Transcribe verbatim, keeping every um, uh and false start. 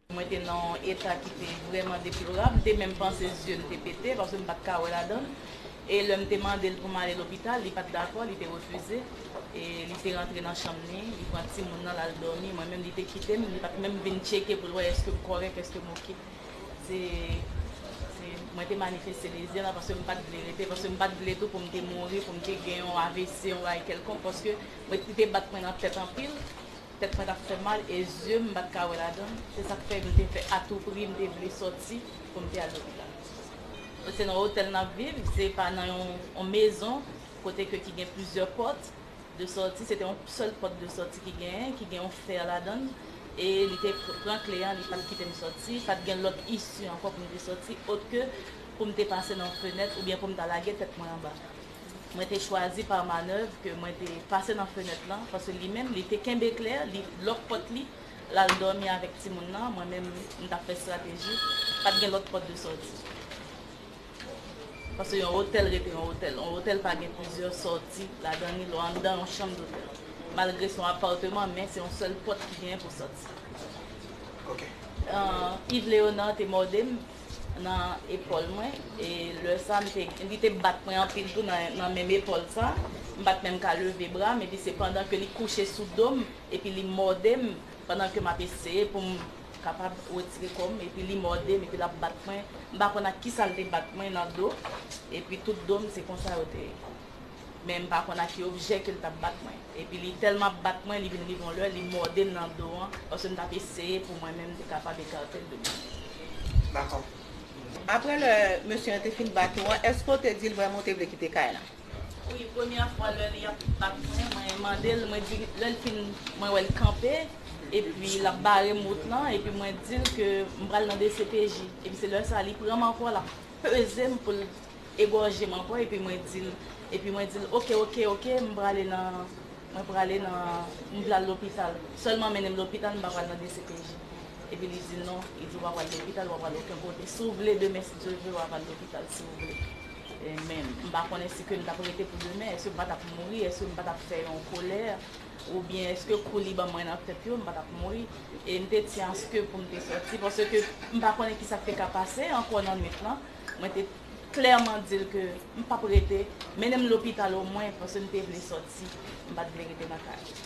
Mwen te nan yon eta ki te vrèman deplorab. M te menm panse zye m te pete, paske m pa t ka wè ladan l. E lè m te mande l pou m ale lopital, li pa t dakò, li te refize. E li te rantre nan chanm li, li pran timoun nan, l al dòmi. Mwen menm, li te kite m, li pa t menm vin tcheke pou l wè èske m kòrèk, èske m oke. Se, se, mwen te manifeste dezi an, paske m pa t vle rete, paske m pa t vle tou pou m te mouri, pou m te gen yon A V C, yon bagay kèlkonk, paske mwen, li te bat mwen nan tèt anpil. Tèt mwen t ap fè mal e zye m, m pa t ka wè ladan l. Se sa k fè m te fè atoupri, m te vle sòti pou m te al lopital. Se nan otèl n ap viv, se pa nan yon, yon mezon kote ke ki gen plizyè pòt de sòti. Se te yon sèl pòt de sòti ki genyen, ki gen yon fè ladan l. E li te pr-, pran kle an, li pa t kite m sòti. Pa t gen lòt isi ankò pou m te sòti, òt ke pou m te pase nan fenèt oubyen pou m ta lage tèt mwen anba. Mwen te chwazi pa manèv ke mwen te pase nan fenèt lan, paske li menm, li te kenbe kle, li lòk pòt li, l al dòmi avèk timoun nan, mwen menm, m t ap fè estrateji, pa t gen lòt pòt de sòti. Paske yon otèl rete yon otèl. Yon otèl pa gen plizyè sòti ladan li, lè w anndan yon chanm dotèl. Malgre se yon apatman, men se yon sèl pòt ki genyen pou sòti. Ok. Ah, Yves Léonard te mòde m nan epòl mwen, e lè sa, m te, li te bat mwen anpil tou nan, nan menm epòl sa. M pa t menm ka leve bra m, epi se pandan ke li kouche sou do m, epi li mòde m, pandan ke m ap eseye pou m kapab retire kò m, epi li mòde m, epi l ap bat mwen. M pa konn ak kisa l te bat mwen nan do, epi tout do m, se konsa yo te ye. Men m pa konn ak ki objè ke l t ap bat mwen. Epi li tèlman ap bat mwen, li vin rive yon lè, li mòde m nan do an, paske m t ap eseye pou mwen menm te kapab ekate l de mwen. Dakò. Apre lè mesye an te fin bat ou an, èske w te di l vrèman w te vle kite kay la? Wi, premyè fwa lè li ap bat mwen, mwen mande l, mwen di, lè l fin, mwen wè l kanpe, epi l ap bare m wout lan, epi mwen di l ke m pral nan D C P J. Epi se lè sa, li pran m ankò, l ap peze m pou l egòje m ankò, epi mwen di l, epi mwen di l, oke, oke, oke, m prale nan, mwen prale nan, m vle al lopital. Sèlman mennen m lopital, m pa pral nan D C P J. Epi li di non, li di w pa pral lopital, w pa pral okenn kote. Si w vle demen, si Dye vle, w a pral lopital, si w vle. E, men, m pa konnen si ke m t ap rete pou demen, èske m pa t ap mouri, èske m pa t ap fè yon kolè, oubyen èske kou li ban mwen nan tèt yo, m pa t ap mouri. E m te tyen aske pou m te sòti, paske m pa konnen kisa k te ka pase ankò nan nwit lan. Mwen te klèman di l ke m p ap rete, mennen m lopital omwen, paske m te vle sòti, m pa t vle rete nan kay.